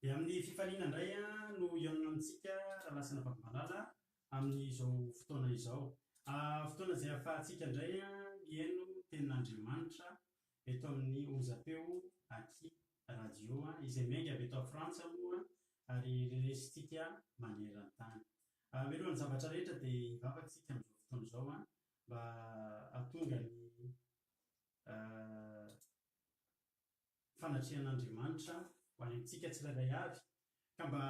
Dia amin'ny fifaliana indray no hihaonana amintsika Rahalahy sy Anabavy malala amin'izao fotoana izao. Fotoana izay ahafahantsika indray mihaino tenin'Andriamanitra eto amin'ny onjam-peo Aky Radio izay miainga avy eto Frantsa moa ary renesintsika maneran-tany. Mialohan'ny zavatra rehetra dia hivavaka isika amin'izao fotoana izao mba hahatonga ny fanatrehan'Andriamanitra ho any amintsika tsirairay avy, ka mba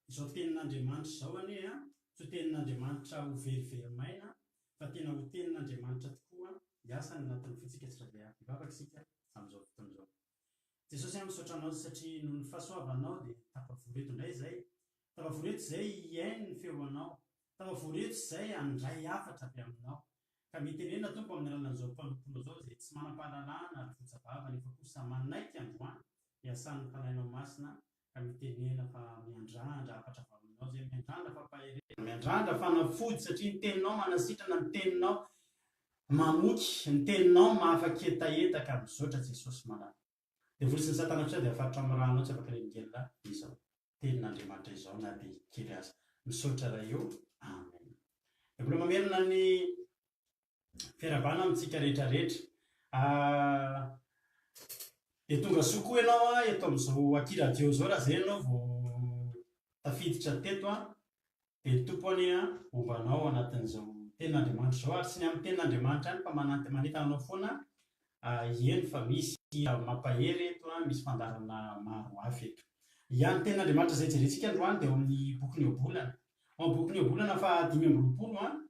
izao tenin'Andriamanitra izao anie an, tsy ho tenin'Andriamanitra ho verivery maina, fa tena ho tenin'Andriamanitra tokoa hiasa any anatin'ny fontsika tsirairay avy. Hivavaka isika amin'izao fotoana izao. Jesosy a, misaotra Anao satria noho ny fahasoavanao dia tafavory eto indray izay, tafavory eto izay hihaino ny feonao, tafavory eto izay handray hafatra avy Aminao. Ka mitenena Tompo amin'ny alalan'izao mpanomponao izao izay tsy manam-pahalalana ary votsa vava nefa kosa manaiky androany hiasan'ny Fanahinao Masina ka mitenena fa miandrandra hafatra avy aminao izay, miandrandra fampaherezana, miandrandra fanafody satria ny teninao manasitrana, ny teninao mamoky, ny teninao mahafaketaheta ka misaotra Jesosy malala. Devoly sy ny satana kosa dia afaritra amin'ny rano ao tsy afaka reningelina izao tenin'Andriamanitra izao na dia kely aza. Misaotra Ray o. Amen. Dia mbola mamerina ny fiarahabana amintsika rehetra rehetra. Ah, dia tonga soa koa ianao ah, eto amin'izao Aky Radio izao raha izay ianao vao tafiditra teto ah. Dia ny Tompo anie homba anao anatin'izao tenin'Andriamanitra izao ary tsy ny amin'ny tenin'Andriamanitra ihany fa manant manentana anao foana hihaino fa misy hira mampahery eto, misy fandaharana maro hafa eto. Ia, ny tenin'Andriamanitra izay jerentsika androany dia ao amin'ny bokin'ny Ohabolana. Ao amin'ny bokin'ny Ohabolana faha 25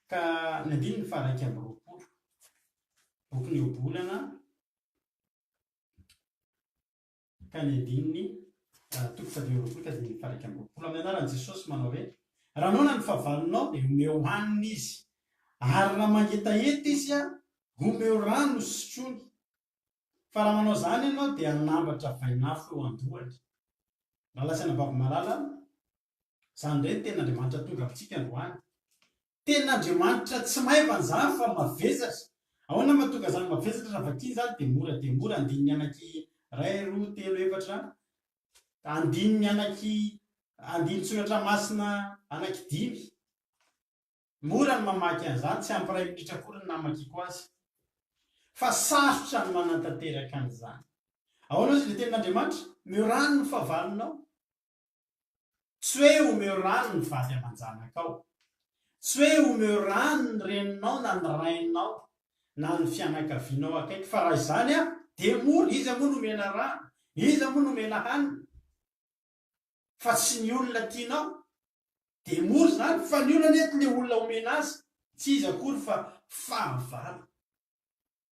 ka ny andininy faha 21. Bokin'ny Ohabolana. ka ny andininy toko faha-25 ka andininy faha-21. Amin'ny anaran'i Jesosy manao hoe, Raha noana ny fahavalonao dia omeo hanina izy, ary raha mangetaheta izy, omeo rano hosotroiny. Fa raha manao izany ianao dia hanambatra vainafo eo an-dohany. Rahalahy sy anabavy malala, izany indray ny tenin'Andriamanitra tonga amintsika androany. Tenin'Andriamanitra tsy maivana izany fa mavesatra. Ahoana no mahatonga izany mavesatra? Raha vakiana izany dia mora dia mora, andininy anaky iray, roa, telo, efatra, andininy anaky andinin-tsoratra masina anaky dimy. Mora ny mamaky an'izany, tsy ampy iray minitra akory ny namakiako azy. Fa sarotra ny manatanteraka an'izany. Ahoana hozy ilay tenin'Andriamanitra? Mirano ny fahavalonao. Tsy hoe omeo rano ny vady aman-janakao. Tsy hoe omeo rano ny reninao na ny rainao na ny fianakavianao akaiky fa raha izany dia mora, iza moa no omena rano, iza moa no omena hanina fa tsy ny olona tianao dia mora izany fa ny olana eto ilay olona omena azy tsy iza akory fa fahavalo.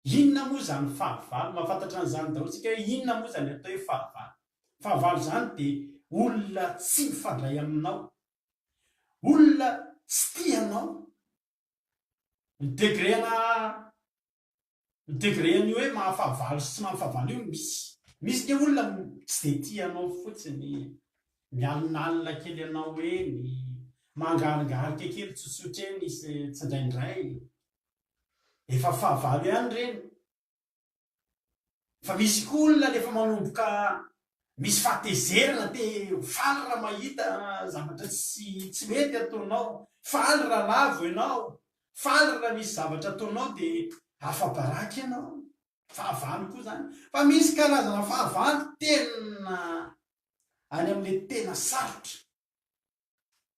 Inona moa izany fahavalo? Mahafantatra an'izany daholo isika hoe inona moa izany atao hoe fahavalo. Fahavalo izany dia olona tsy mifandray aminao, olona tsy tia anao. Ny degré-na ny degré an'io hoe maha-fahavalo sy tsy maha-fahavalo io misy. Misy ny olona tsy dia tia anao fotsiny, mialonalona kely anao eny, mangaringarika kely tsotsotra eny izy tsindraindray. Efa fahavalo ihany ireny. Fa misy koa olona rehefa manomboka misy fahatezerana te ho faly raha mahita zavatra tsy tsy mety ataonao, faly raha lavo ianao, faly raha misy zavatra ataonao dia afa-baraka ianao. Fahavalo koa izany. Fa misy karazana fahavalo tena any amin'ilay tena sarotra.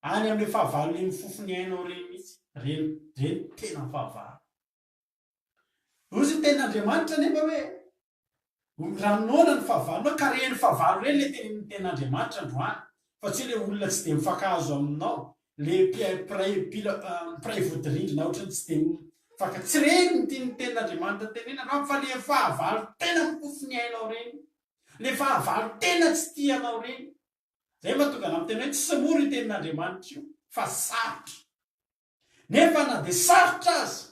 Any amin'ilay fahavalo ilay mifofo ny ainao ireny mihitsy. Ireny, ireny tena fahavalo. Hoy ny tenin'Andriamanitra anefa hoe, raha noana ny fahavalonao, ka ireny fahavalo ireny ilay tenenin'ny tenin'Andriamanitra androany, fa tsy hoe ilay olona tsy dia mifankahazo aminao, ilay mpiray, mpiray vodirindrina ohatran'ny tsy dia mifanka, tsy ireny no tian'ny tenin'Andriamanitra tenenina androany, fa ilay fahavalo tena mifofo ny ainao ireny, ilay fahavalo tena tsy tia anao ireny. Izay mahatonga anah miteny hoe tsy mora io tenin'Andriamanitra io fa sarotra. Nefa na dia sarotra aza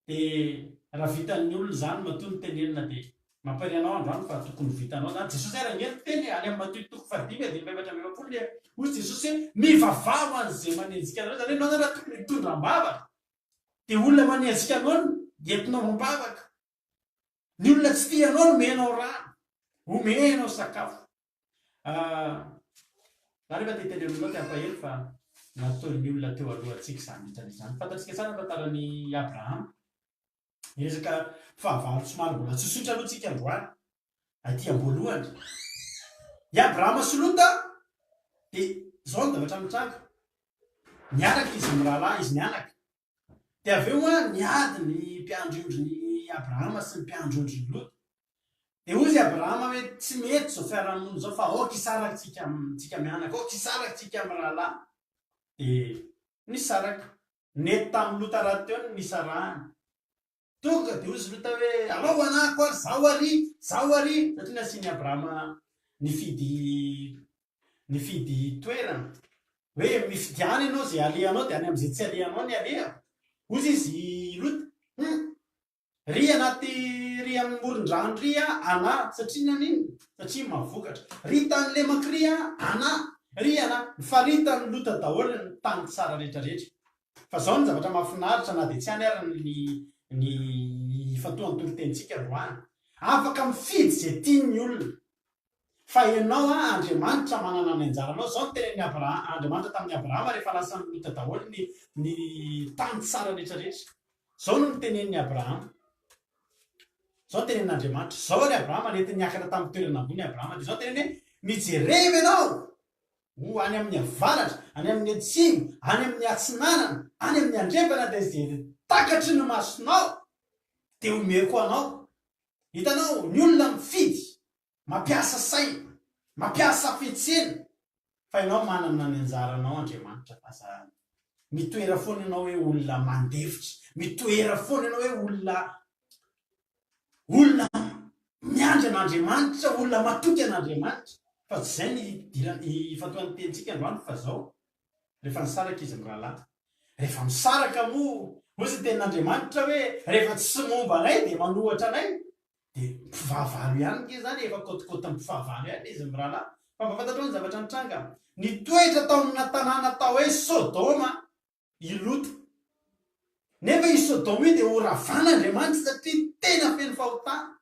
dia raha vitan'ny olona izany matoa notenenina dia mampahery anao androany fa tokony ho vitanao izany. Jesosy ary ange niteny e, any amin'ny Matio toko fahadimy andininy faha-44 dia hoy Jesosy hoe mivavaha ho an'izay manenjika anareo, izany hoe ianao zany raha tokony hitondra am-bavaka dia olona manenjika anao no entinao am-bavaka. Ny olona tsy tia anao no omenao rano. Omenao sakafo. Za rehefa te hiteny aminao te hampahery fa nataon'ny olona teo alohantsika izany rehetra izany. Fantatsika tsara ny tantaran'i Abrahama. Niresaka fahavalo somary mbola tsotsotra aloha tsika androany. Aty am-boalohany. I Abrahama sy Lota dia izao ny zavatra nitranga. Niaraka izy mirahalahy, izy mianaka. Dia avy eo an, niady ny mpiandry ondrin'i Abrahama sy ny mpiandry ondrin'i Lota. Dia hoy izy Abrahama hoe, tsy mety izao fiarahamonina izao fa aoka hisaraka tsika, tsika mianaka, aoka hisaraka tsika mirahalahy. Dia nisaraka. Nety tamin'i Lota rahateo ny nisarahany. Tonga dia hoy izy Lota hoe, alao anahako ary, zaho ary, zaho ary, satria nasian'i Abrahama nifidy nifidy toerana, hoe mifidiana ianao izay alehanao dia any amin'izay tsy alehanao ny alehako. Hoy izy Lota, hum, ry anaty ry amin'ny moron-drano ry anà, satria naninona? Satria mahavokatra. Ry tany lemako ry anà, ry anà. Nifaritan'i Lota daholo ny tany tsara rehetra rehetra. Fa izao ny zavatra mahafinaritra na dia tsy any ary ny ny ifantohan'ny toritenintsika androany. Afaka mifidy izay tiany ny olona. Fa ianao an, Andriamanitra manana ny anjaranao. Izao no tenenin'i Abrahama, Andriamanitra tamin'i Abrahama rehefa lasan'i Lota daholo ny ny tany tsara rehetra rehetra. Izao no notenenin'i Abrahama. Izao no tenenin'Andriamanitra. Izao ary Abrahama nentiny niakatra tamin'ny toerana ambony Abrahama. Dia izao no teneniny hoe, Mijereva ianao! Ho any amin'ny avaratra, any amin'ny atsimo, any amin'ny atsinanana, any amin'ny andrefana dia izay takatry ny masonao dia omeko anao. Hitanao, ny olona mifidy, mampiasa saina, mampiasa hafetsena, fa ianao manana ny anjaranao Andriamanitra fa aza mitoera foana ianao hoe olona mandefitra, mitoera foana ianao hoe olona Olona miandry an'Andriamanitra, olona matoky an'Andriamanitra. Fa tsy izay ny idiran-, ifantohan'ny tenintsika androany fa izao, rehefa nisaraka izy mirahalahy. Rehefa misaraka moa, hoy ny tenin'Andriamanitra hoe, rehefa tsy momba anay dia manohatra anay. Dia mpifahavalo ihany nge izany e, efa kôtikôtin'ny mpifahavalo ihany izy mirahalahy. Fa mba fantatrao ny zavatra nitranga? Nitoetra tao amina tanàna atao hoe Sodoma i Lota. Nefa i Sodoma io dia horavan'Andriamanitra satria tena feno fahotana.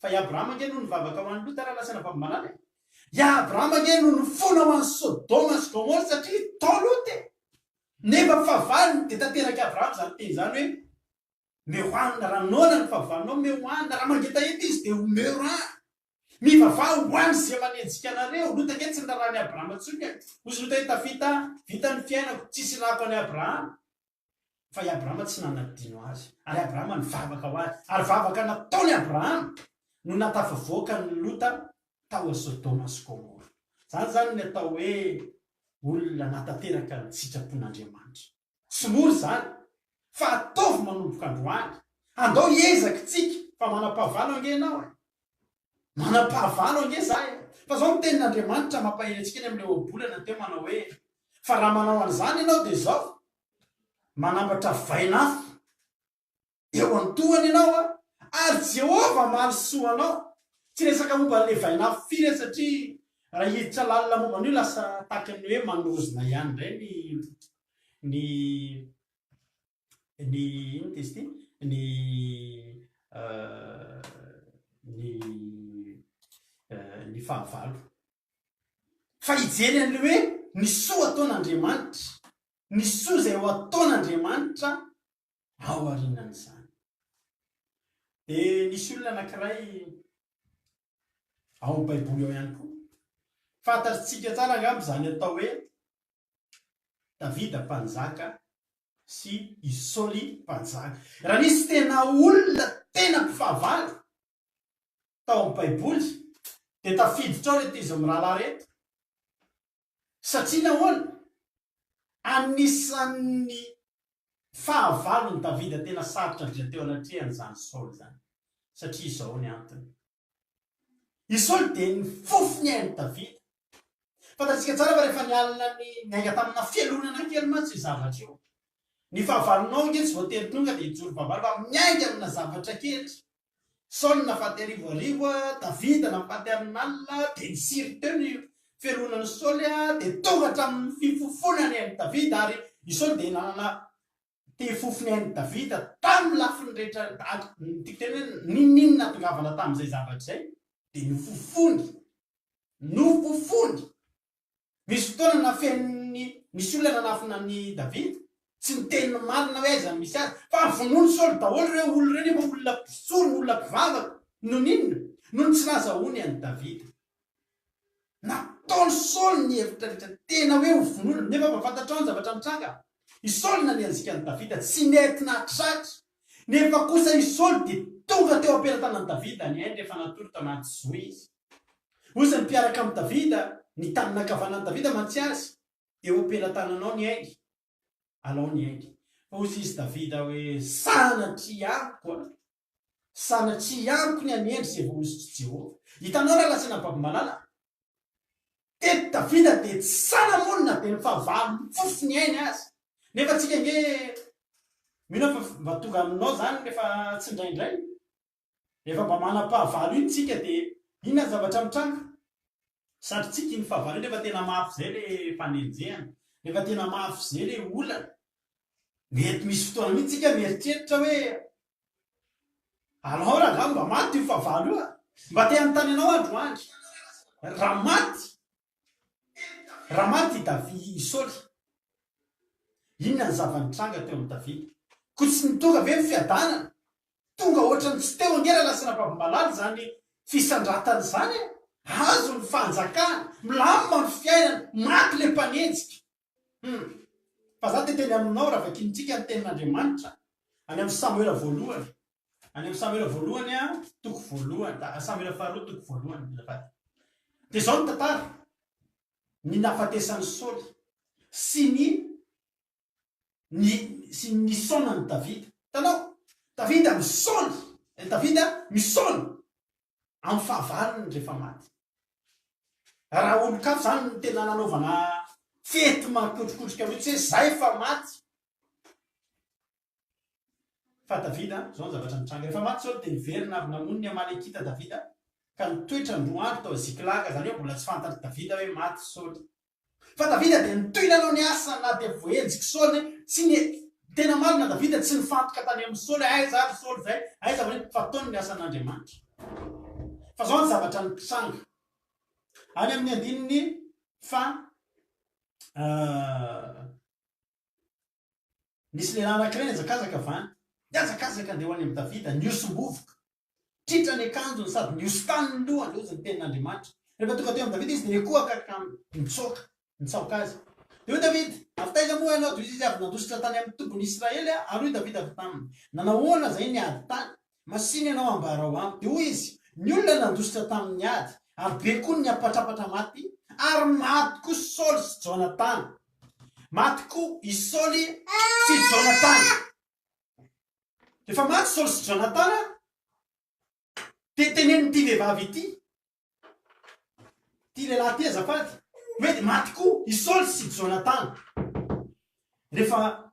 Fa i Abrahama ange no nivavaka ho an'i Lota raha lasa navavy-malala e. I Abrahama ange no nifona ho an'i Sodoma sy Gomora satria tao Lota e. Nefa fahavalony dia tanterak'i Abrahama izany teny izany hoe, Omeo hanina raha noana ny fahavalonao, omeo hanina, raha mangetaheta izy dia omeo rano. Mivavaha ho any izay manenjika anareo. Lota ange tsy niraharaha an'i Abrahama intsony e. Hoy Lota hoe, Tafita, vita ny fiainako, tsisy ilako an'i Abrahama. Fa i Abrahama tsy nanadino azy. Ary Abrahama nivavaka ho azy. Ary vavaka nataon'i Abrahama no nahatafavoaka an'i Lota tao Sodoma sy Gomora. Izany izany ny atao hoe olona nahatanteraka ny sitrapon'Andriamanitra. Tsy mora izany, fa ataovy manomboka androany. Andao hiezaka tsika, fa manam-pahavalo ange ianao e! Manam-pahavalo ange za e! Fa zao ny tenin'Andriamanitra mampahery antsika eny amin'ilay ohabolana teo manao hoe, fa raha manao an'izany ianao dia izao, manambatra vainafo Eo an-tohany ianao an! Ary Jehovah hamaly soa anao. Tsy resaka momba an'ilay vainafo firy aho satria raha hiditra lalina momba an'io lasa tahaka ny hoe manozona ihany indray ny ny ny inona izy ity? Ny ny ny fahavalo. Fa hijery an'ilay hoe ny soa ataon'Andriamanitra, ny soa izay ho ataon'Andriamanitra ao aorianan'izany. Dia nisy olona anankiray ao amin'ny Baiboly ao ihany koa. Fantatsika tsara angamba izany atao hoe Davida mpanjaka sy i Saoly mpanjaka. Raha nisy tena olona tena mpifahavalo tao amin'ny Baiboly dia tafiditra ao ireto izy mirahalahy ireto. Satria nahoana? Anisan'ny fahavalon'i Davida tena sarotra indrindra teo anatrehany izany Saoly izany. Satria izao ny antony. I Saoly dia nifofo ny ain'i Davida. Fantatsika tsara fa rehefa nialona ny niainga tamina fialonana kely mantsy io zavatra io. Ny fahavalonao ange tsy voatery tonga dia hijoro fahavalo fa miainga amina zavatra kely. Saoly nafaty arivoarivo, Davida nafaty alinalina, dia nitsiry teo ny fialonan'i Saoly, dia tonga hatramin'ny fifofoana ny ain'i Davida, ary i Saoly dia nanana te hifofo ny ain'i Davida tamin'ny lafiny rehetra, ny tiako tenenina, n'inon'inona nahatongavana tamin'izay zavatra izay. Dia nofofony, nofofony. Misy fotoana nafeniny, nisy olona nanafina an'i Davida, tsy niteny ny marina hoe aiza no misy azy, fa vonoin'i Saoly daholo ireo olona ireo nefa olona mpisorona, olona mpivavaka. Noho ny inona? Noho ny tsy nahazahoany an'i Davida. Nataon'i Saoly ny hevitra rehetra tena hoe ho vonoina, nefa mba fantatrao ny zavatra nitranga? I Saoly nanenjika an'i Davida, tsy nety nahatratra. Nefa kosa i Saoly dia tonga teo am-pelatanan'i Davida ny ainy rehefa natory tao anaty zohy izy. Hoy ny mpiaraka amin'i Davida, ny tanana ankavanan'i Davida mantsy azy, Eo am-pelatananao ny ainy, alao ny ainy. Fa hoy izy Davida hoe, Sanatria amiko a! Sanatria amiko ny hanendry izay voahosotr'i Jehovah. Hitanao raha lasa nababy malala? Teto Davida dia tsy sahy namono na dia ny fahavalo nifofo ny ainy aza. Nefa antsika ange mino aho fa mba tonga aminao izany rehefa tsindraindray. Rehefa mba manam-pahavalo iny tsika dia inona ny zavatra mitranga? Satrintsika iny fahavalo iny rehefa tena mafy izay le fanenjehana, rehefa tena mafy izay le olana. Mety misy fotoana mihitsy tsika mieritreritra hoe alao rangaha mba maty io fahavalo io a! Mba te hanontany anao aho androany, raha maty, raha maty i Davi, i Saoly, inona ny zava-nitranga teo amin'i Davida? Koa tsy nitonga ve ny fiadanana? Tonga ohatran'ny tsy teo ange Rahalahy sy Rahavavy-malala izany fisandratana izany e! Azo ny fanjakana, milamina ny fiainana, maty le mpanenjika. Hum. Fa za te teny aminao raha vakintsika ny tenin'Andriamanitra any amin'ny Samoela voalohany, any amin'ny Samoela voalohany a, toko voalohany, Samoela faharoa toko voalohany azafady. Dia izao ny tantara, ny nahafatesan'i Saoly sy ny ny sy ny nisaonan'i Davida. Hitanao? Davida misaona, Davida misaona amin'ny fahavalony rehefa maty. Raha olon-kafa izany no tena nanaovana fety mampikotrokotroka mihitsy hoe zay fa maty. Fa Davida, izao ny zavatra nitranga, rehefa maty Saoly dia niverina avy namono ny Amalekita Davida ka nitoetra indroa andro tao Ziklaga, izany hoe mbola tsy fantatr'i Davida hoe maty Saoly. Fa Davida dia nitohy nanao ny asany na dia voahenjik'i Saoly tsy ny tena marina Davida tsy nifantoka tany amin'i Saoly hoe aiza ary Saoly izay, aiza ve fa ataony ny asan'Andriamanitra. Fa izao ny zavatra nitranga. Any amin'ny andininy fa nisy lehilahy anankiray nihazakazaka avy any, nihazakazaka handeha ho any amin'i Davida, nihosom-bovoka. Tritra ny akanjony sady nihosin-tany ny lohany, hozy ny tenin'Andriamanitra. Rehefa tonga teo amin'i Davida izy dia nikohaka ka nitsoaka, nitsaoka azy. Dia hoy Davida, Avy taiza moa ianao? Dia hoy izy, Avy nandositra tany amin'ny tobin'i Israely aho. Ary hoy Davida avy taminy, Nanao ahoana izay ny ady tany? Masìna ianao ambarao amiko. Dia hoy izy, Ny olona nandositra tamin'ny ady, ary be koa ny niapatrapatra maty, ary maty koa Saoly sy Jonatana. Maty koa i Saoly sy Jonatana. Rehefa maty Saoly sy Jonatana, dia tenenin'ity vehivavy ity, ity lehilahy ity azafady, hoe dia maty koa i Saoly sy Jonatana. Rehefa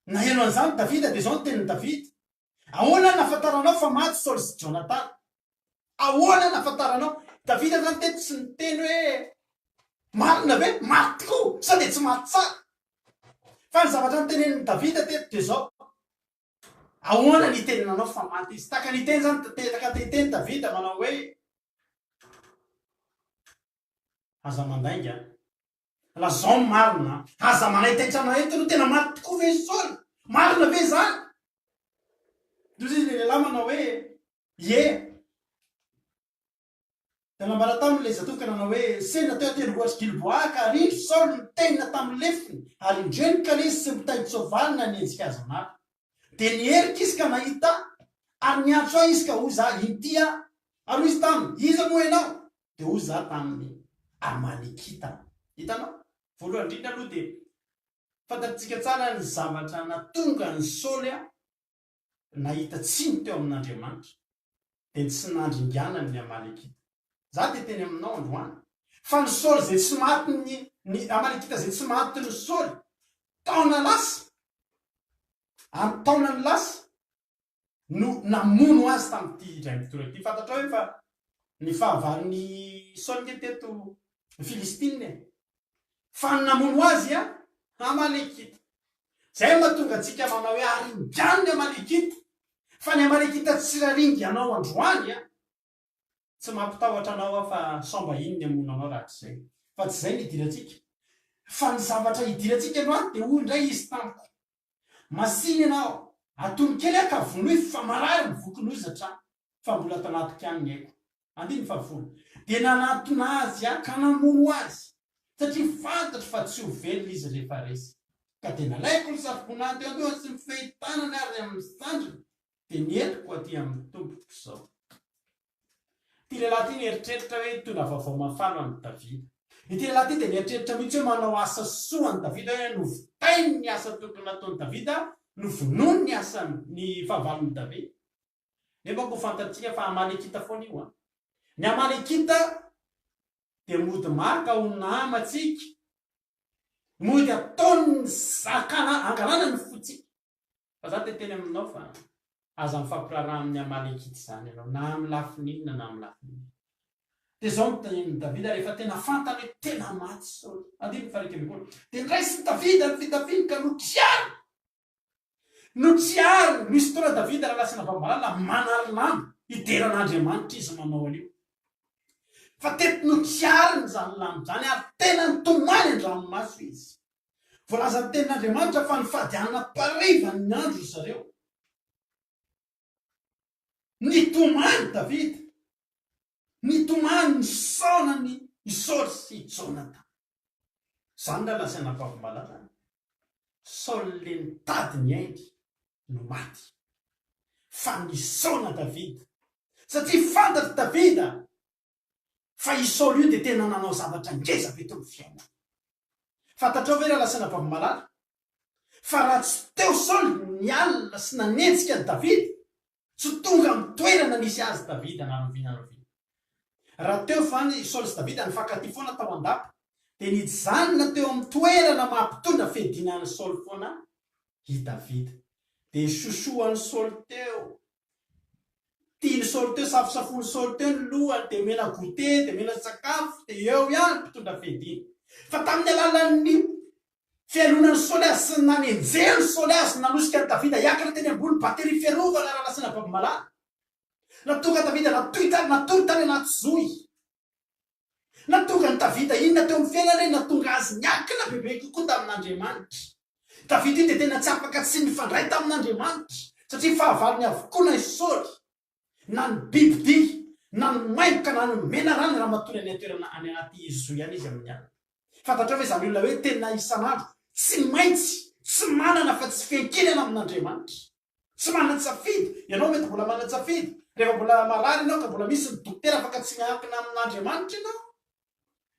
naheno an'izany Davida, dia izao ny tenin'i Davida, Ahoana no nahafantaranao fa maty Saoly sy Jonatana? Ahoana no nahafantaranao? Davida izany teto tsy niteny hoe marina ve? Maty tokoa sa dia tsy maty tsara? Fa ny zavatra notenenin'i Davida teto dia izao, Ahoana ny hitenenanao fa maty izy? Tahaka ny hiteny izany, tahaka ny te-hiteny Davida manao hoe, Aza mandainga, lazao ny marina, aza manaitaitra anay eto aloha, tena maty tokoa ve i Saoly? Marina ve izany? Dia hoy izy ilay lehilahy manao hoe, Ie. Dia nambara taminy ilay zatovo ka nanao hoe, Sendra teo an-tendrombohitr'i Gilboa ka ary indro Saoly nitenina tamin'ny lefony, ary indreo ny kalesy sy ny mpitaingin-tsoavaly nanenjika azy mafy. Dia niherika izy ka nahita ahy, ary niantso ahy izy ka hoy izaho, Inty aho. Ary hoy izy taminy, Iza moa ianao? Dia hoy izaho taminy, Amalekita. Hitanao? Voalohany indrindra aloha dia fantatsika tsara ny zavatra nahatonga an'i Saoly nahita tsiny teo amin'Andriamanitra, dia ny tsy nandringanany ny Amalekita. Izaho dia teny aminao androany, fa ny Saoly izay tsy matin'ny, ny Amalekita izay tsy matin'i Saoly, taona lasa, an-taonany lasa, no namono azy tamin'ity indray mitoraka ity. Fantatrao ve fa ny fahavalon'i Saoly ange teto ny Filistina e? Fa ny namono azy Amalekita. Izay no mahatonga antsika manao hoe aringano ny Amalekita. Fa ny Amalekita tsy raringanao androany. Tsy mampitahotra anao aho fa sao mba iny ny hamono anao rahatrizay. Fa tsy izay no idirantsika. Fa ny zavatra idirantsika androany dia hoy indray izy tamiko, Masìna ianao, atony kely aho ka vonoy fa marary ny voky nozatra fa mbola ato anatiko ihany ny aiko. Andininy fahafolo. Dia nanatona azy aho ka namono azy, satria fantatro fa tsy ho velona izy rehefa resy. Ka dia nalaiko ny satroboninahiny teo an-dohany sy ny fehin-tanany ary ny amin'ny sandriny, dia nentiko aty amin'ny tompoko izao. Ity lehilahy ity nieritreritra hoe hitondra vaovao mahafaly ho an'i Davida. Ity lehilahy ity dia nieritreritra mihitsy hoe manao asa soa an'i Davida, hoe novitainy ny asa tokony nataon'i Davida, novonoiny ny asany, ny fahavalon'i Davida. Nefa koa fantatsika fa Amalekita foana io an. Ny Amalekita dia mody maka ho namantsika, mody ataony zakana angalana ny fontsika. Fa za te teny aminao fa aza mifampiraharaha amin'ny Amalekita izany ianao, na amin'ny lafiny inona na amin'ny lafiny inona. Dia izao no tenin'i Davida rehefa tena fantany hoe tena maty Saoly. Andininy faha 11. Dia niraisin'i Davida ny fitafiany ka notriariny. Notriariny, misy fotoana Davida raha lasa navambalala manary lamba hidera an'Andriamanitra izy manao an'io. Fa teto notriariny izany lamba izany ary tena nitomany an-dranomaso izy. Voalazan'ny tenin'Andriamanitra fa nifady hanina am-pariva ny andro ry zareo. Nitomany Davida. Nitomany nisaona ny i Saoly sy i Jonatana. Izany raha lazaina am-pahavomalala, Saoly le nitady ny ainy no maty. Fa nisaona Davida. Satria fantatr'i Davida fa i Saoly io dia tena nanao zavatra ngeza be teo amin'ny fiainany. Fantatrao ve raha lazaina am-pahavomalala fa raha tsy teo Saoly nialona sy nanenjika an'i Davida, Tsy tonga amin'ny toerana nisy azy Davida na rahoviana na rahoviana. Raha teo fa i Saoly sy Davida nifankatia foana tao an-dapa, dia nijanona teo amin'ny toerana maha mpitondra fiadiana an'i Saoly foana i Davida. Dia nisosohan'i Saoly teo, tian'i Saoly teo, safosafoin'i Saoly teo ny lohany, dia omena goûter, dia omena sakafo, dia eo ihany mpitondra fiadiana. Fa tamin'ny alalan'ny Fialonan'i Saoly azy sy ny nanenjehan'i Saoly azy no nanosika an'i Davida hiakatra teny ambony bateria fiarovana raha lasaina Baby Malala. Nahatonga Davida natoy tany, natory tany anaty zohy. Nahatonga an'i Davida inona teo amin'ny fiainany? Nahatonga azy niankina bebe kokoa tamin'Andriamanitra. Davida io dia tena tsy afaka tsy nifandray tamin'Andriamanitra, satria fahavalony avokoa na i Saoly, na ny bibidia, na ny maingoka, na ny menarana raha matory any an-toerana any anaty zohy any izy amin'ny alina. Fantatrao ve izany olona hoe tena isan'andro tsy maintsy tsy manana fa tsy fiankinana amin'Andriamanitra. Tsy manan-tsafidy. Ianao mety mbola manan-tsafidy. Rehefa mbola marary ianao ka mbola misy ny dokotera afaka tsy miankina amin'Andriamanitra ianao.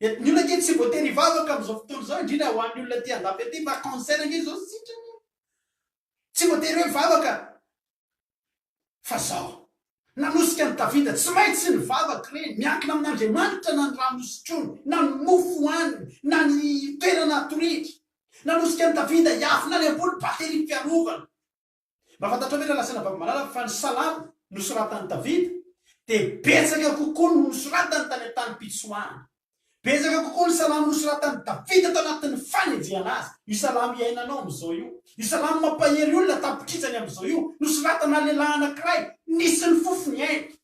Eto ny olona ange tsy voatery hivavaka amin'izao fotoana izao, indrindra ho an'ny olona aty andafy aty fa cancer ange izao sitrana e. Tsy voatery hoe mivavaka. Fa zao, nanosika an'i Davida, tsy maintsy nivavaka ireny, miankina amin'Andriamanitra na ny rano hosotroiny, na ny mofo hohaniny, na ny toerana hatoriany. Nanosika an'i Davida hiafina any ambony bateria fiarovana. Mba fantatrao ve Lalasaina Babamalala fa ny salamo nosoratan'i Davida dia betsaka kokoa noho nosoratany tany an-tanim-pitsoahana. Betsaka kokoa ny salamo nosoratan'i Davida tao anatin'ny fanenjehana azy. Io salamo iainanao amin'izao io, io salamo mampahery olona tapitrisany amin'izao io, nosoratana lehilahy anankiray nisy nifofo ny ainy.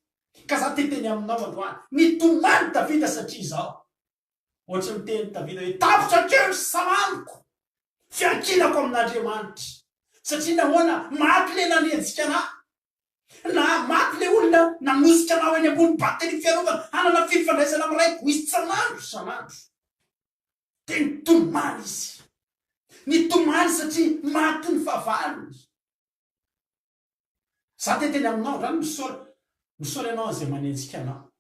Ka za te hiteny aminao androany, nitomany Davida satria izao. Ohatry ny niteny Davida hoe, Tapitra hatreo ny salamoko, fiankinako amin'Andriamanitra. Satria nahoana? Maty ilay nanenjika anah. Na maty le olona nanosika anao eny ambony batterie fiarovana hanana fifandraisana amin'ny raiko isan'andro isan'andro. Dia nitomany izy. Nitomany satria maty ny fahavalony. Za te teny aminao androany misaotra misaotra ianao an'izay manenjika anao.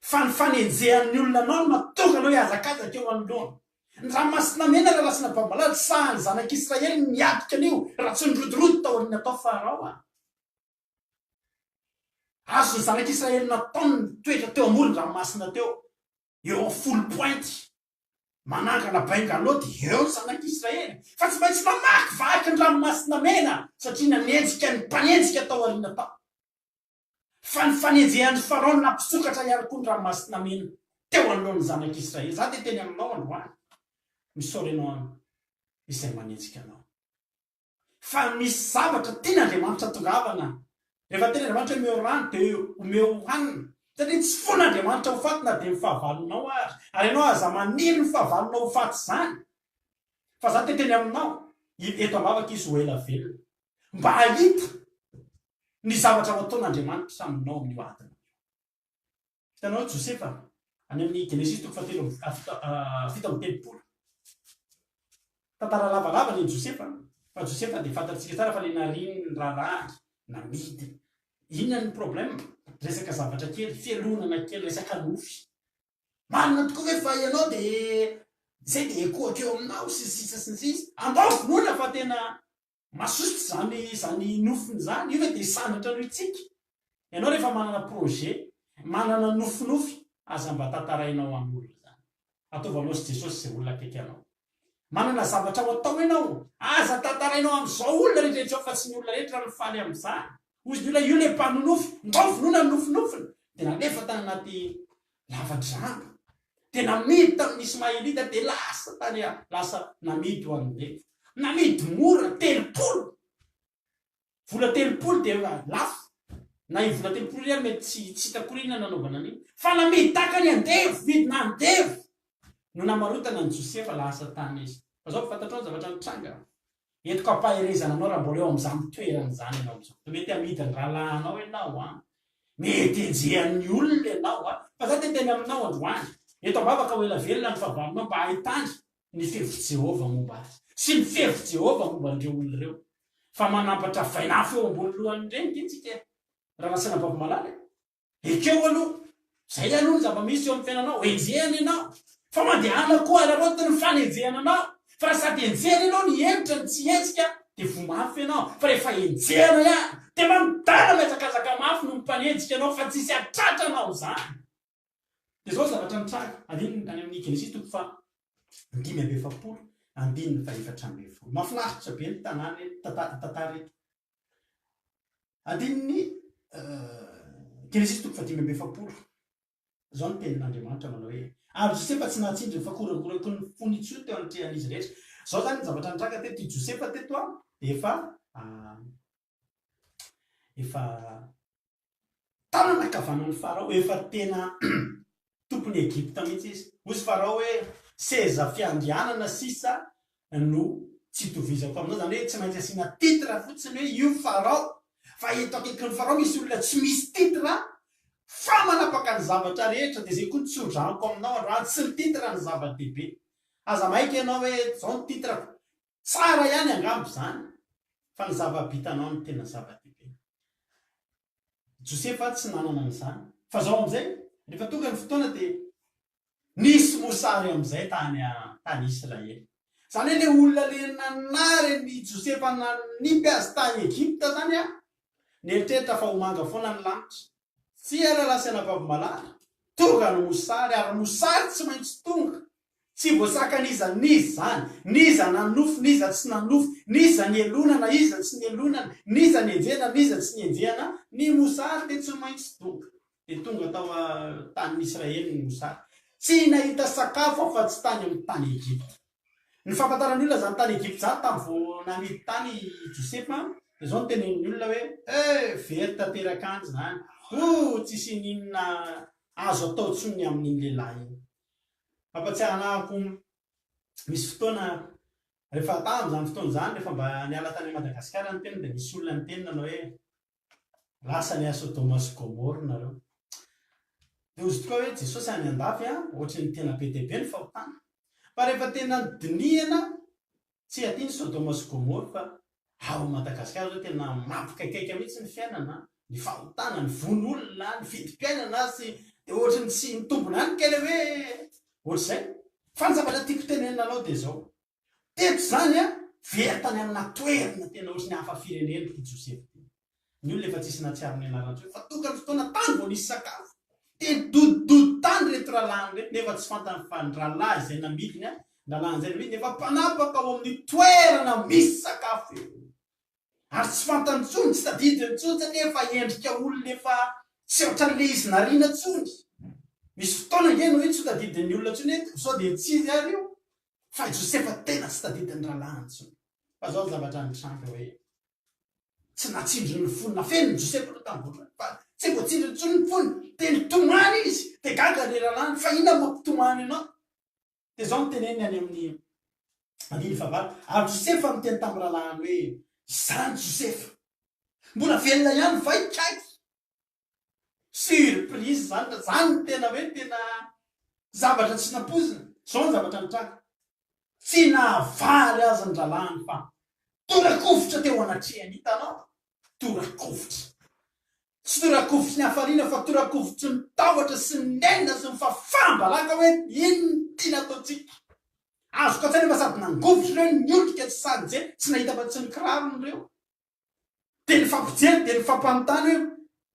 Fa ny fanenjehan'ny olona anao no mahatonga anao hihazakazaka eo anoloana. Ny Ranomasina Mena, Ranomasina Bambalala, tsy sahan'ny zanak'Israely ny niatrika an'io raha tsy nirodorodo taorian'ny atao Farao a. Azon'ny zanak'Israely natao ny nitoetra teo amoron-dranomasina teo, eo amin'ny foulpointe, manangana bungalow dia eo ny zanak'Israely, fa tsy maintsy namakivaky ny Ranomasina Mena satria nanenjika ny mpanenjika tao aoriana tao. Fa ny fanenjehan'i Farao no nampisokatra ihany koa ny Ranomasina Mena teo anoloan'ny zanak'Israely. Izaho dia hiteny aminao androany, misaora ianao an izay manenjika anao. Fa misy zavatra tian'Andriamanitra tongavana. Rehefa teny Andriamanitra hoe omeo rano dia omeo hanina. Satria tsy fon'Andriamanitra ho faty na dia ny fahavalonao ary. Ary ianao aza maniry ny fahavalonao ho faty izany. Fa za te teny aminao, eto am-bavaka izy ho ela velona. Mba hahita ny zavatra ho ataon'Andriamanitra aminao amin'io adinao io. Hitanao Josefa, any amin'ny Genesisy toko fahatelo amby 37. Tantara lavalava ny an'i Josefa, fa Josefa dia fantatsika tsara fa le nariany ny rahalahiny, namidiny. Inona ny problème? Resaka zavatra kely, fialonana kely, resaka nofy. Marina tokoa ve fa ianao dia izay dia ekoaka eo aminao sy ny sisa sy ny sisa. Andao vonoina fa tena Masosotra izany izany nofiny izany, io ve dia hisandratra noho itsika? Ianao rehefa manana projet, manana nofinofy, aza mba tantarainao amin'olona izany. Ataovy anao sy Jesosy izay olona akaiky anao. Manana zavatra ho atao ianao, aza tantarainao amin'izao olona rehetra izao fa tsy ny olona rehetra no faly amin'izany. Hozy ny olona, io ilay mpanonofy, ndao vonoina ny nofinofiny. Dia nalefa tany anaty lava-drano. Dia namidy tamin'ny Ismaelita, dia lasa tany lasa namidy ho an'ny Levy. Namidy mora, 30. Vola 30 dia lafo. Na io vola 30 io ary mety tsy tsy hita akory inona nanaovana an'iny. Fa namidy tahaka ny andevo, vidina andevo no namarotana an'i Josefa lasa tany izy. Fa zao fantatrao ny zavatra nitranga. Entiko ampaherezana anao raha mbola eo amin'izany toerana izany ianao amin'izao. Mety hamidin'ny rahalahinao ianao an. Mety henjehan'ny olona ianao an. Fa za te hiteny aminao androany, eto am-bavaka ho ela velona ny fahavalonao mba hahitany ny fihevitr'i Jehovah momba azy sy ny fihevitr'i Jehovah momba an'ireo olona ireo. Fa manampatra vainafo eo ambony lohan'ireny ange tsika e. Rahalahy sy anabavy malala e. Ekeo aloha, izay aloha ny zava-misy eo amin'ny fiainanao, enjehina ianao, fa mandehana koa araraoty ny fanenjehana anao, fa raha sady enjehina ianao ny hemotra no tsy hihetsika dia voa mafy ianao, fa rehefa enjehina ihany dia mandala mihazakazaka mafy noho ny mpanenjika anao fa tsisy hahatratra anao izany. Dia izao ny zavatra nitranga, andininy any amin'ny Genesisy toko faha 45, andininy faha 14. Mahafinaritra be ny tanàna eto, tantara eto. Andininy Genesisy toko faha-45. Izao ny tenin'Andriamanitra manao hoe, Ary Josefa tsy nahatsindry ny fakorakoraky ny fony intsony teo anatrehan'izy rehetra. Izao izany ny zavatra nitranga teto, i Josefa teto dia efa efa Tanana ankavanan'i Farao, efa tena tompon'i Egypta mihitsy izy. Hoy Farao hoe, Seza fiandrianana sisa no tsy itovizako aminao, izany hoe tsy maintsy asiana titre fotsiny hoe io Farao, fa eto akaikin'i Farao misy olona tsy misy titre fa manapaka ny zavatra rehetra, dia izay koa ny tso-dranoko aminao androany, tsy ny titre no zava-dehibe. Aza maika ianao hoe izao ny titre-ko, tsara ihany angamba izany, fa ny zava-bitanao no tena zava-dehibe. Josefa tsy nanana an'izany. Fa zao amin'izay, rehefa tonga ny fotoana dia nisy mosary amin'izay tany tany Israely. Izany hoe ilay olona ilay nanary an'i Josefa nanipy azy tany Egypta izany an, nieritreritra fa ho manga foana ny lanitra. Tsia rahalahy sy anabavy malala, tonga ny mosary ary mosary tsy maintsy tonga. Tsy voasakan'iza n'iza izany, n'iza nanofy n'iza tsy nanofy, n'iza nielona na iza tsy nielonana, n'iza nienjehana n'iza tsy nienjehana, ny mosary dia tsy maintsy tonga. Dia tonga tao tanin'i Israely ny mosary. Tsy nahita sakafo afa-tsy tany amin'ny tany Egypta. Ny fahafantaran'ny olona izany tany Egypta izany tamin'ny vao namidy tany i Josefa, dia izao no tenenin'ny olona hoe, Eh, very tanteraka any izany. Oh, tsisy n'inona azo atao intsony ny amin'iny lehilahy iny. Mampatsiahy anah koa misy fotoana rehefa tamin'izany fotoana izany rehefa mba niala tany Madagasikara ny tena dia nisy olona niteny nanao hoe lasa any Sodoma sy Gomoro nareo. Dia hozy tokoa hoe Jesosy any andafy a, ohatry ny tena be dia be ny fahotana. Fa rehefa tena nodinihana Tsy aty ny Sodoma sy Gomoro fa ao Madagasikara zao tena mampikaikaika mihitsy ny fiainana, ny fahotana, ny vono olona, ny vidim-piainana sy dia ohatry ny tsy mitombina ihany kay le hoe ohatr'izay. Fa ny zavatra tiako tenenina anao dia izao, teto izany an, very tany amina toerana tena ohatry ny hafa firenena ity Josefa ity. Ny olona efa tsisy nahatsiaro ny anarany intsony fa tonga ny fotoana tany vao nisy sakafo. Dia nidodododo tany ireto rahalahiny ireto nefa tsy fantany fa ny rahalahy izay namidiny ny rahalahiny izay namidiny efa mpanapaka ao amin'ny toerana misy sakafo io. Ary tsy fantany intsony, tsy tadidiny intsony satria efa endrika olona efa tsy ohatran'ilay izy nariana intsony. Misy fotoana ange no hoe tsy ho tadidin'ny olona intsony hoe sao dia tsy izy ary io. Fa i Josefa tena tsy tadidin'ny rahalahiny intsony. Fa izao ny zavatra nitranga hoe. Tsy natsindry ny fony nafeniny Josefa aloha tamin'ny voalohany fa Tsy voatsindriny intsony ny fony, dia nitomany izy. Dia gaga ilay rahalahiny, fa inona no mampitomany anao? Dia izao no teneniny any amin'ny andininy fahavalo, Ary Josefa niteny tamin'ny rahalahiny hoe, Izany Josefa! Mbola velona ihany va ikaky? Surprise izany fa izany no tena hoe tena zavatra tsy nampoizina. Izao ny zavatra nitranga, tsy nahavaly azy ny rahalahiny fa tora-kovitra teo anatrehany. Hitanao? Tora-kovitra. Tsy tora-kovitry ny hafaliana fa tora-kovitry ny tahotra sy ny nenina sy ny fahafaham-baraka hoe inona ity nataontsika. Azoko an-tsaina fa sady nangovitra ireo niondrika tsy sahy nijery, tsy nahita afa-tsy ny kirarony ireo. Dia nifampijery dia nifampanontany hoe,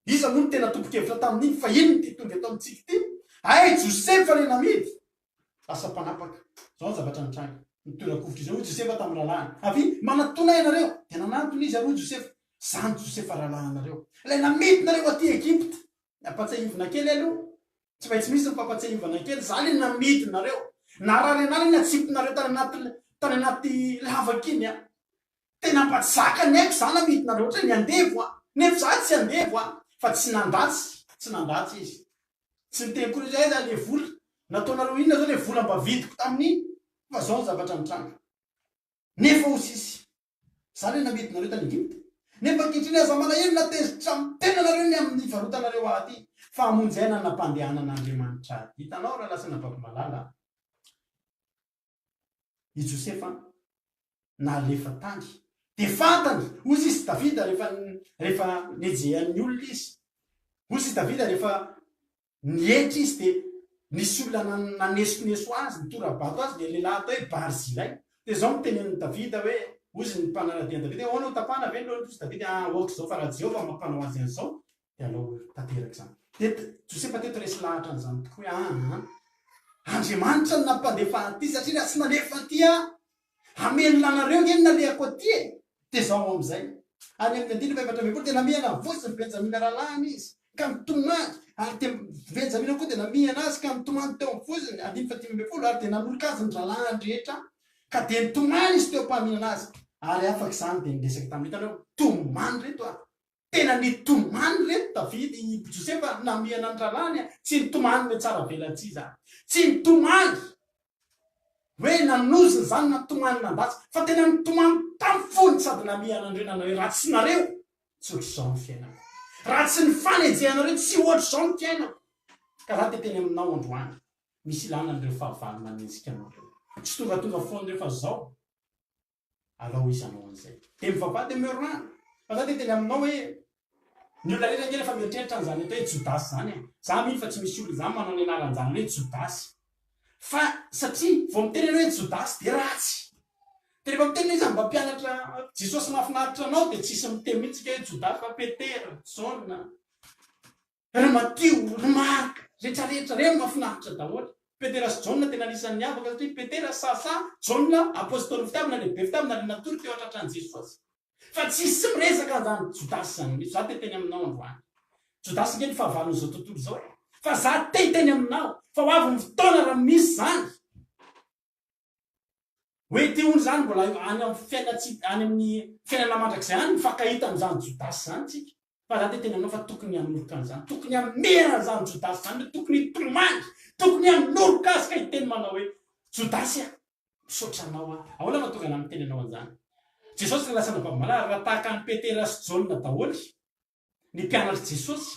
Iza moa no tena tompon-kevitra tamin'iny fa inona ity tonga eto amintsika ity? Hay Josefa ilay namidy! Lasa mpanapaka. Izao ny zavatra nitranga. Nitorakovitra izao hoy Josefa tamin'ny rahalahiny, Avia, manatòna ianareo! Dia nanantona izy ary hoy Josefa, Izaho no Josefa rahalahinareo, ilay namidinareo aty Egypta. Ampatsiahivina kely aloha. Tsy maintsy misy ny fampatsiahivana kely. Izaho ilay namidinareo. Narary an'ahy ilay natsipinareo tany anaty tany anaty lavaka iny an. Tena mba tsy zaka ny aiko za namidinareo ohatra ny andevo an! Nefa za tsy andevo an! Fa tsy nandatsy, tsy nandatsy izy. Tsy niteny koa izy hoe aiza le vola, nataonareo inona zao le vola mba vidiko tamin'iny? Fa zao ny zavatra nitranga. Nefa hoy sisy, za le namidinareo tany Egypta. Nefa ankehitriny aza malahelo na tezitra amin'ny tenanareo ny amin'ny nivarotanareo ahy aty, fa hamonjy aina ny nampandehanan'Andriamanitra ahy. Hitanao rahalahy sy anabavy malala a! I Josefa nalefa tany. Dia fantany, hozy izy Davida rehefa rehefa nejehan'ny olona izy. Hozy izy Davida rehefa nihetra izy dia nisy olona nanesoneso azy, nitora-bato azy, ilay lehilahy atao hoe Barzilay. Dia izao no tenenin'i Davida hoe, hozy ny mpanara-dia an'i Davida hoe, ahoana hotapahana ve ny lohany? Hozy Davida, ah, aoka izao fa raha Jehovah mampanao azy an'izao, dia alao tanteraka izany. Dia Josefa teto resy lahatra an'izany tokoa hoe, aa, Andriamanitra no nampandefa aty satria raha tsy nalefa aty aho, hamelona anareo ange no nalehako aty e! Dia izao amin'izay, any amin'ny andininy faha-14, dia namihana ny vozon'i Benjamina rahalahiny izy, ka nitomany, ary dia Benjamina koa dia namihana azy ka nitomany teo amin'ny vozony, andininy faha-15, ary dia nanoroka azy ny rahalahiny rehetra, ka dia nitomany izy teo am-pahaminana azy, ary afaka izany dia niresaka taminy, hitanareo, tomany ireto a! Tena nitomany reto David i Josefa namihana ny rahalahiny a! Tsy nitomany hoe tsara velatsihy zany. Tsy nitomany hoe nanozona zany na nitomany nandatsa fa tena nitomany tam fony sady namihana an'ireo nanao hoe raha tsy nareo tsy ohatr'izao ny fiainako. Raha tsy ny fanenjehanareo tsy ohatr'izao ny fiainako. Ka za te teny aminao androany misy ilana an'ireo fahavalo manenjika anao reo. Tsy tongatonga foana ireo fa zao. Alao izy hanao an'izay. Dia mivavaha dia omeo rano. Fa za dia hiteny aminao hoe, ny olona rehetra ange rehefa mieritreritra an'izany atao hoe Jodasy izany e. Za mino fa tsy misy olona izany manao ny anaran-janany hoe Jodasy. Fa satria vao miteny ianao hoe Jodasy dia ratsy. Dia rehefa miteny ianao iza mba mpianatra Jesosy mahafinaritra anao dia tsisy miteny mihitsy tsika hoe Jodasy fa Petera, Jaona. Ry Matio, ry Marka, retraretra reny mahafinaritra daholo. Petera sy Jaona tena anisan'ny niavaka satria Petera sahasaha, Jaona apostolin'ny fitiavana, lehibe fitiavana ary natory teo an-tratran'i Jesosy. Fa tsisy miresaka an'izany Jodasy izany mihitsy. Za te hiteny aminao androany. Jodasy ange ny fahavalon'izao tontolo izao e. Fa za te hiteny aminao fa ho avy ny fotoana raha misy izany. Hoe ity hono izany mbola any amin'ny fiainana tsy any amin'ny fiainana mandrakizay any mifankahita amin'izany Jodasy izany tsika. Fa za te hiteny aminao fa tokony hanoroka an'izany, tokony hamehana an'izany Jodasy izany hoe tokony hitomany, tokony hanoroka azy ka hiteny manao hoe Jodasy a! misaotra anao aho. Ahoana no mahatonga anah miteny anao an'izany? Jesosy no lasa navavomala ary raha tahaka an'i Petera sy Jaona daholo Ny mpianatr'i Jesosy.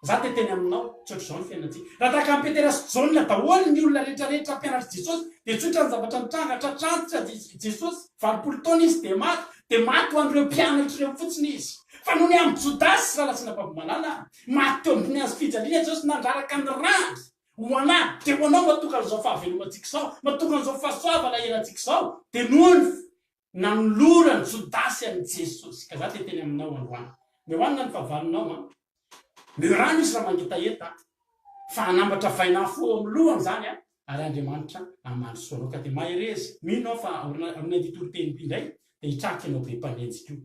Za te teny aminao, tsy ohatr'izao ny fiainantsika. Raha tahaka an'i Petera sy Jaona daholo ny olona rehetra rehetra mpianatr'i Jesosy, dia tsotra ny zavatra nitranga, tratrantitra Jesosy, 80 taona izy dia maty, dia maty ho an'ireo mpianatra ireo fotsiny izy. Fa noho ny amin'i Jodasy, rahalahy sy anabavy malala, maty teo ambony hazo fijaliana Jesosy nandraraka ny rany ho anà, dia ho anao matoka an'izao fahavelomantsika izao, matoka an'izao fahasoavana iainantsika izao, dia noho ny Nanoloran'i Jodasy an'i Jesosy. Ka za te hiteny aminao androany. Meo hanina ny fahavalonao an. Meo rano izy raha mangetaheta an. Fa hanambatra vainafo eo amin'ny lohany izany an, ary Andriamanitra hamaly soa anao. Ka dia mahereza. Mino aho fa aorian'ity toriteny ity indray dia hitraka ianao be mpanenjika io.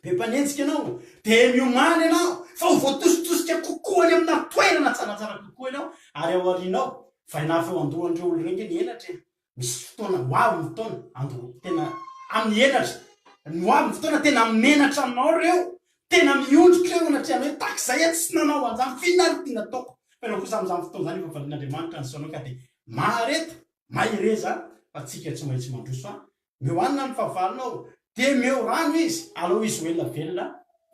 Be mpanenjika ianao, dia miomàna ianao fa ho voatositosika kokoa any amina toerana tsaratsara kokoa ianao, ary ao aorianao, vainafo eo an-dohan'ireo olona ireo ange ny henatra e! Misy fotoana, ho avy ny fotoana, ando, tena amin'ny henatra, ny ho avy ny fotoana tena menatra anao ireo, Tena miondrika eo anatrehanao hoe tahaka izay aho tsy nanao an'izany, f'inona ary ity nataoko? Fa ianao kosa amin'izany fotoana izany efa valian'Andriamanitra ny saonao ka dia mahareta, mahereza fa tsika tsy maintsy mandroso an! Meo hanina ny fahavalonao, dia meo rano izy, alao izy ho ela velona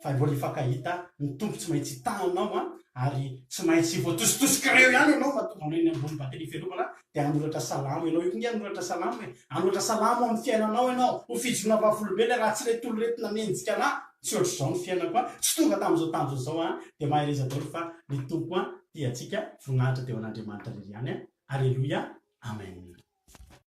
fa mbola hifankahita, ny Tompo tsy maintsy hitaha anao an, ary tsy maintsy voatositosik'ireo ihany ianao fa tonga eny ambony bateria fiarovana dia hanoratra salamo ianao, io koa nge hanoratra salamo e, hanoratra salamo amin'ny fiainanao ianao, ho fijoroana vavolombelona raha tsy ireto olona ireto nanenjika anah, tsy ohatr'izao ny fiainako an, tsy tonga tamin'izao tanjona izao an, dia mahereza daholo fa ny Tompo an tia antsika, voninahitra dia ho an'Andriamanitra irery ihany an, Aleloia, Amen.